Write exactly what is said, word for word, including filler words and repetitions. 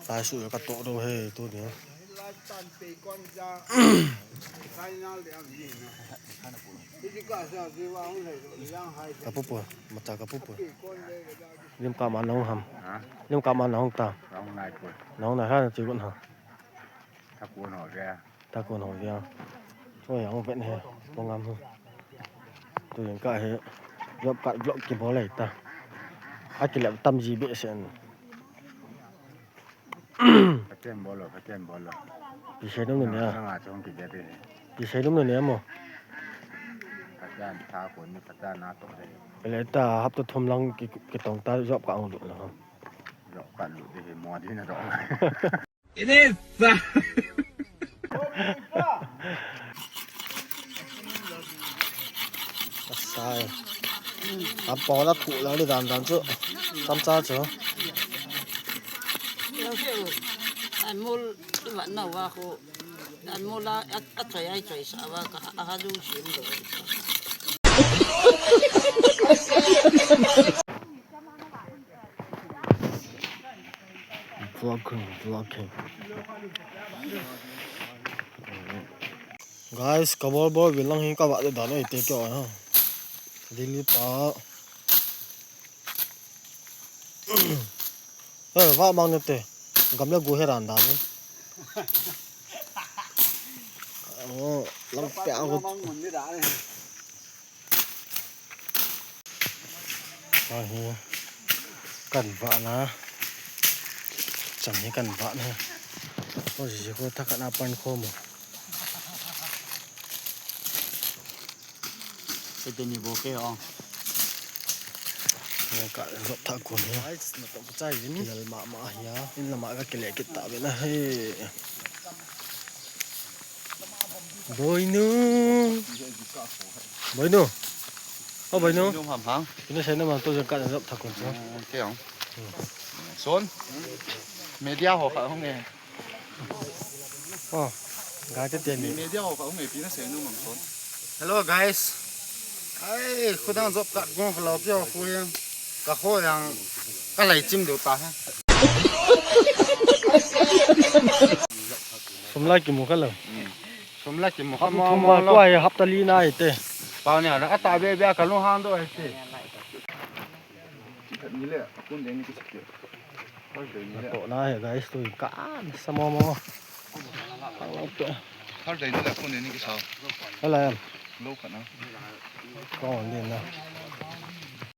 Lai su ka to do he tu ni. Ka pu pu, macha ka pu pu. Lim ka ma nong ham. Ha? Lim ka ma nong ta. Nong nai pu. Nong nai ha na chi gun ha. Tha kun ho ve. Tha kun ho ve. Oi, ang vet he. Pongam hu. Tu jeng ka he. Job card block kibol lai ta. A kilep tam ji be sen. Ka chen bol lo, ka chen bol lo. Pi sei dum ne. Na nga chong ki de de. Pi sei dum ne mo. Ka chen tha kun ni ka chen na to de. Ele ta hap to thum lang ki, ki tong ta job ka ang lut na. Job card lut de he mo de na ro. Ini sa. Asai. Apo la thu la le dan dan chu. Tam cha chu. Ai mol i vat na wa ko. Ai mol la a, a choi ai choi sa wa ka a ha lu sim lo. Vlogging, vlogging. Guys, ka bol bol vil lang hi ka va de dan ei te kyo ha. Dili pa. Eh, va mang ne te. Gam le gu he ran dan. Oh, lang pe a gu. Ahi, kan va na. Chang hi kan va na. Ko ji ko tha kan a pan ko mo. Ete ni bo ke o. Ka jop tha ko ni. Ai, na to chai jin. Lal ma ma hi a. In la ma ka kile kit ta be na he. Boinu. Boinu. O Boinu. Boinu ham hang. Ina sai na ma to jang ka jop tha ko. Ke ong. Son. Media ho kha hong e. Oh, ga te te ni. Media ho kha hong e pi na sai nu mang son. Hello guys. Ai, khudang job card ko ka lo pio khu yang. Ka ho yang ka lai chim deu ta ha. Sum lai ki mu ka lo. Sum lai ki mu ka mo mo lo. Ko ai hapta li na ai te. Pau ni a ta be be ka lo hang do ai te. To na he guys, tu ka an sa mo mo. Thar dai ni la kun ni ki sa. Hala em. Lo ka na. Ko ni na.